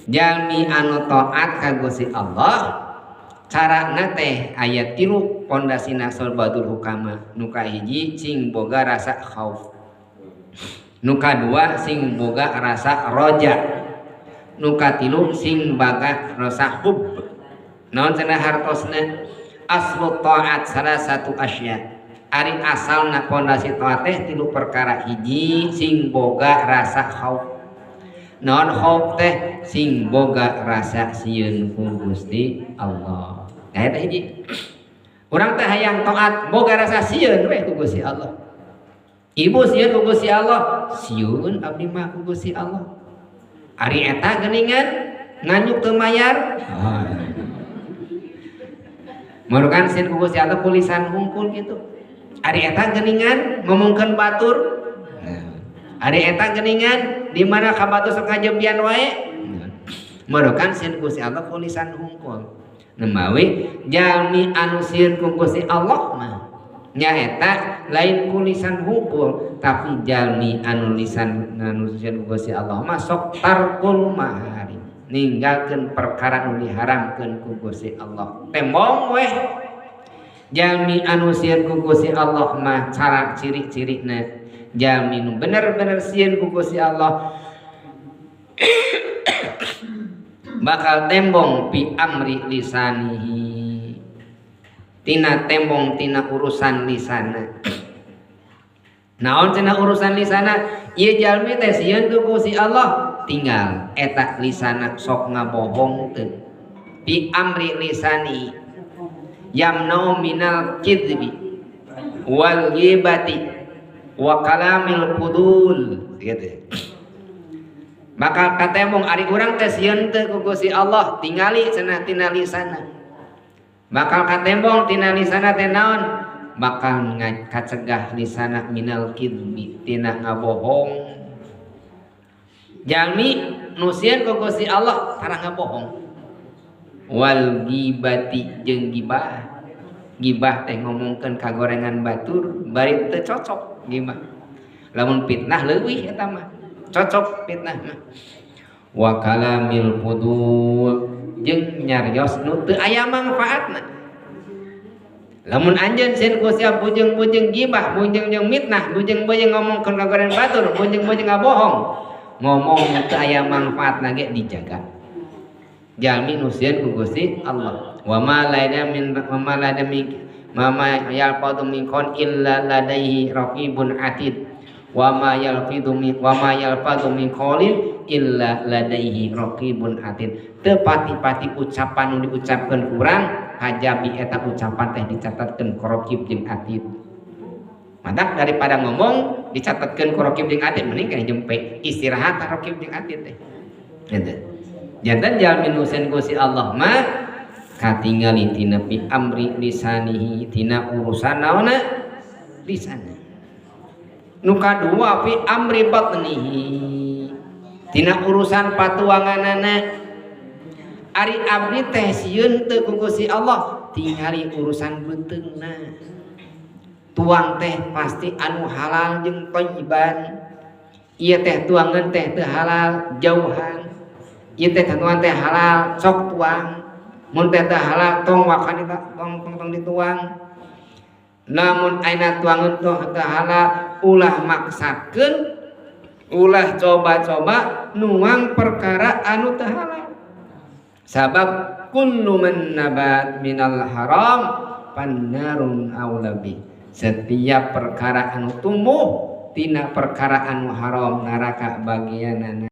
Jalmi anu taat ka Gusti Allah carana teh aya tilu pondasina Badul Hukama. Nu kahiji sing boga rasa khauf, nu kadua sing boga rasa roja, nu katilu sing boga rasa hub. Naon cenah hartosna? Aslu taat salah satu asya. Ari asalna pondasi taat teh tilu perkara. Hiji sing boga rasa khauf. Naon khauf teh? Sing boga rasa sieun ku Gusti Allah. Nah eta hiji. Urang teh hayang taat boga rasa sieun we ku Gusti Allah. Ibu sieun ku Gusti Allah, sieun abdi mah ku Gusti Allah. Ari eta geuningan nganyuk teu mayar. Oh. Merukan sieun ku Gusti Allah kulisan hungkul gitu. Ari eta geuningan ngomongkeun batur. Ari eta geuningan di mana ka batur sok ngajebian wae. Merukan sieun ku Gusti Allah kulisan hungkul. Nemawi jalmi anu sieun ku Gusti Allah mah nyaeta lain kulisan hungkul, tapi jalmi anu lisan anu sieun ku Gusti Allah mah sok tarkul maharim, ninggalkeun perkara nu diharamkeun ku Gusti Allah. Tembong weh jalmi anu sieun ku Gusti Allah mah cara ciri-cirina jalmi nu bener-bener sieun ku Gusti Allah bakal tembong pi amri lisanihi, tina tembong tina urusan lisana. Naon cenah urusan lisana? Ieu jalmi teh sieun ku Gusti Allah, tinggal eta lisana sok ngabohong teu. Pi amri lisani yamnau minal kidbi wal ghibati wa kalamil fudul gitu. Bakal katembong ari urang teh sieun teu ku Gusti Allah, tingali cenah tina lisana. Bakal katembong tina lisana teh naon? Bakal kacegah lisana minal kidbi tina ngabohong. Jalmi nu sieun ku Gusti Allah tara ngabohong. Wal ghibati jeung gibah. Gibah teh ngomongkeun kagorengan batur bari teu cocok gibah. Lamun fitnah leuwih eta mah. Cocok fitnah mah. Wa kalamil fudul jeung nyarios nu teu aya mangfaatna. Lamun anjeun sieun ku siap bujeng-bujeng gibah, bujeng-bujeng mitnah, bujeng-bujeng ngomongkeun kagorengan batur, bujeng-bujeng ngabohong, ngomong nu teu aya mangfaatna ge dijaga. Jalmi nu sieun ku Gusti Allah. Wa ma la min wa ma la min ma ma yalfadhu min qaul illa ladaihi raqibun atid. Wa ma yalfidhu min wa ma yalfadhu min qaulin illa ladaihi raqibun atid. Teu pati-pati ucapan nu diucapkeun kurang hajabi eta ucapan teh dicatatkeun ku raqib jeung atid. Matak daripada ngomong dicatatkeun ku raqib jeung atid mending kana jempe istirahat raqib jeung atid teh. Gitu. Jantan jalmi nu sieun Gusti Allah mah katingali tina pi amri lisanihi tina urusan naonna lisana. Nu kadua fi amri batnihi tina urusan patuanganana. Ari abdi teh sieun teu ku Gusti Allah tingali urusan beuteungna. Tuang teh pasti anu halal jeung thayyiban. Ieu teh tuangan teh teu halal jauhan. Ieu teh tuangan teh halal sok tuang. Mun teh teu halal tong wakan tong tong tong dituang. Namun aina tuangan tong teu halal ulah maksakeun, ulah coba-coba nuang perkara anu teu halal. Sabab kullu man nabat minal haram pannarun aulabi. Setiap perkara anu tumbuh tina perkara anu haram neraka bagianana.